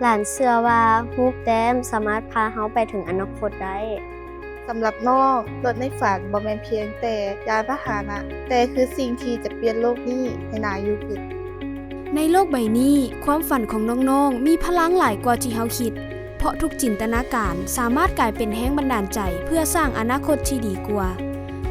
ຫຼານເຊື່ອວ່າຮູບແຕ້ມສາມາດພາເຮົາໄປເຖິງອະນາຄົດໄດ້. ສຳລັບນ້ອງ, ລົດໃນຝັນບໍ່ແມ່ນພຽງແຕ່ຍານພາຫະນະ, ແຕ່ຄືສິ່ງທີ່ຈະປ່ຽນໂລກນີ້ໃຫ້ໜ້າຢູ່ຂຶ້ນ. ໃນໂລກໃບນີ້, ຄວາມຝັນຂອງນ້ອງໆມີພະລັງຫຼາຍກວ່າທີ່ເຮົາຄິດ, ເພາະທຸກຈິນຕະນາການສາມາດກາຍເປັນແຮງບັນດານໃຈເພື່ອສ້າງອະນາຄົດທີ່ດີກວ່າ.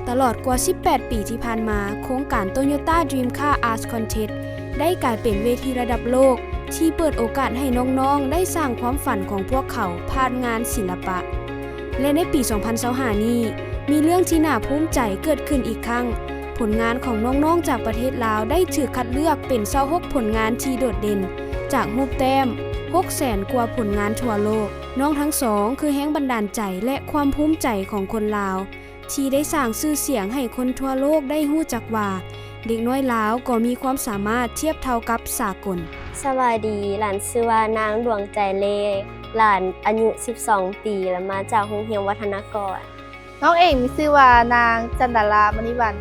ຕະຫຼອດກວ່າສິບແປດປີທີ່ຜ່ານມາ, ໂຄງການ Toyota Dream Car Arts Contest ໄດ້ກາຍເປັນເວທີລະດັບໂລກທີ່ເປີດໂອກາດໃຫ້ນ້ອງໆໄດ້ສ້າງຄວາມຝັນຂອງພວກເຂົາຜ່ານງານສິລະປະ. ແລະ ໃນປີສອງພັນຊາວຫ້ານີ້, ມີເລື່ອງທີ່ໜ້າພູມໃຈເກີດຂຶ້ນອີກຄັ້ງ. ຜົນງານຂອງນ້ອງໆຈາກປະເທດລາວໄດ້ຖືກຄັດເລືອກເປັນຊາວຫົກຜົນງານທີ່ໂດດເດັ່ນ ຈາກຮູບແຕ້ມຫົກແສນກວ່າຜົນງານທົ່ວໂລກ. ນ້ອງທັງສອງຄືແຮງບັນດານໃຈ ແລະ ຄວາມພູມໃຈຂອງຄົນລາວ ທີ່ໄດ້ສ້າງຊື່ສຽງໃຫ້ຄົນທົ່ວໂລກໄດ້ຮູ້ຈັກວ່າ ເດັກນ້ອຍລາວກໍມີຄວາມສາມາດທຽບເທົ່າກັບສາກົນ. ສະບາຍດີ, ຫຼານຊື່ວ່ານາງ ດວງໃຈ ເລ, ຫຼານອາຍຸສິບສອງປີ ແລະ ມາຈາກໂຮງຮຽນວັດທະນາກອນ. ນ້ອງເອງມີຊື່ວ່ານາງ ຈັນດາລາ ມະນີວັນ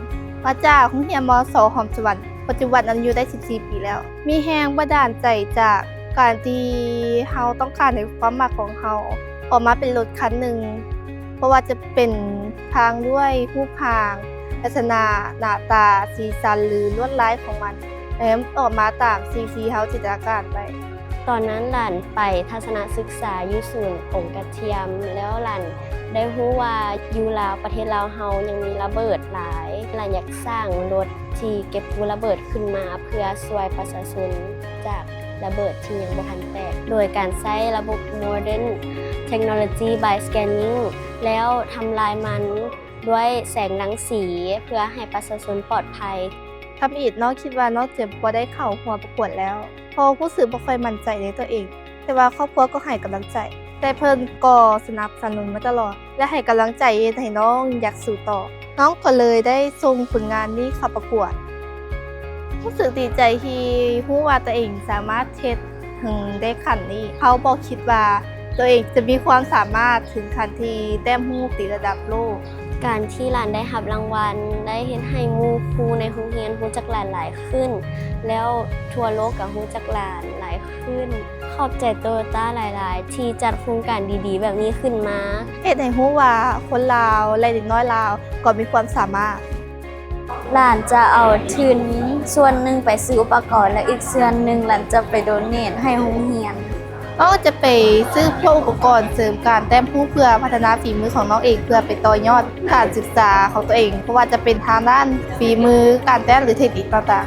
ມາຈາກໂຮງຮຽນ ມສ ຫອມສະຫວັນ, ປັດຈຸບັນອາຍຸໄດ້ສິບສີ່ປີແລ້ວ. ມີແຮງບັນດານໃຈຈາກການທີ່ເຮົາຕ້ອງການໃຫ້ຄວາມມັກຂອງເຮົາອອກມາເປັນລົດຄັນໜຶ່ງ, ບໍ່ວ່າຈະເປັນທາງດ້ວຍຮູບຮ່າງ, ລັກສະນະ, ໜ້າຕາ, ສີສັນ ຫຼື ລວດລາຍຂອງມັນ, ແລະ ອອກມາຕາມສິ່ງທີ່ເຮົາຈິນຕະນາການໄດ້. ຕອນນັ້ນຫຼານໄປທັດສະນະສຶກສາຢູ່ສູນອົງກະທຽມ, ແລ້ວຫຼານໄດ້ຮູ້ວ່າຢູ່ລາວ, ປະເທດລາວເຮົາຍັງມີລະເບີດຫຼາຍ. ຫຼານຢາກສ້າງລົດທີ່ເກັບກູ້ລະເບີດຂຶ້ນມາ ເພື່ອຊ່ວຍປະຊາຊົນຈາກລະເບີດທີ່ຍັງບໍ່ທັນແຕກ, ໂດຍການໃຊ້ລະບົບ Modern Technology by Scanning ແລ້ວທຳລາຍມັນດ້ວຍແສງລັງສີ ເພື່ອໃຫ້ປະຊາຊົນປອດໄພ. ທຳອິດນ້ອງຄິດວ່ານ້ອງຈະບໍ່ໄດ້ເຂົ້າຮ່ວມປະກວດແລ້ວ, ເພາະຮູ້ສຶກບໍ່ຄ່ອຍໝັ້ນໃຈໃນຕົວເອງ, ແຕ່ວ່າຄອບຄົວກໍໃຫ້ກຳລັງໃຈ, ແຕ່ເພິ່ນກໍສະໜັບສະໜູນມາຕະຫຼອດ ແລະ ໃຫ້ກຳລັງໃຈເຮັດໃຫ້ນ້ອງຢາກສູ້ຕໍ່. ນ້ອງກໍເລີຍໄດ້ສົ່ງຜົນງານນີ້ເຂົ້າປະກວດ. ຮູ້ສຶກດີໃຈທີ່ຮູ້ວ່າຕົວເອງສາມາດເຮັດ ເຖິງໄດ້ຂັ້ນນີ້, ເຮົາບໍ່ຄິດວ່າຕົວເອງຈະມີຄວາມສາມາດເຖິງຂັ້ນທີ່ແຕ້ມຮູບຕິດລະດັບໂລກ. ການທີ່ຫຼານໄດ້ຮັບລາງວັນ ໄດ້ເຮັດໃຫ້ໝູ່ຄູ່ໃນໂຮງຮຽນຮູ້ຈັກຫຼານຫຼາຍຂຶ້ນ, ແລ້ວທົ່ວໂລກກໍຮູ້ຈັກຫຼານຫຼາຍຂຶ້ນ. ຂອບໃຈໂຕໂຍຕ້າຫຼາຍໆ ທີ່ຈັດໂຄງການດີໆແບບນີ້ຂຶ້ນມາ. ເຮັດໃຫ້ຮູ້ວ່າຄົນລາວ ແລະ ເດັກນ້ອຍລາວກໍມີຄວາມສາມາດ. ຫຼານຈະເອົາທຶນສ່ວນໜຶ່ງໄປຊື້ອຸປະກອນ ແລະ ອີກສ່ວນໜຶ່ງຫຼານຈະໄປໂດເນດໃຫ້ໂຮງຮຽນ. ນ້ອງຈະໄປຊື້ພວກອຸປະກອນເສີມການແຕ້ມຮູບ ເພື່ອພັດທະນາຝີມືຂອງນ້ອງເອງ ເພື່ອໄປຕໍ່ຍອດການສຶກສາຂອງຕົວເອງ, ບໍ່ວ່າຈະເປັນທາງດ້ານຝີມື, ການແຕ້ມ ຫຼື ເທັກນິກຕ່າງໆ.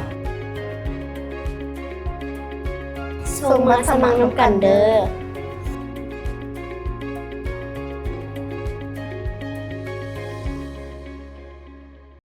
ສົ່ງມາສະໝັກນຳກັນເດີ້.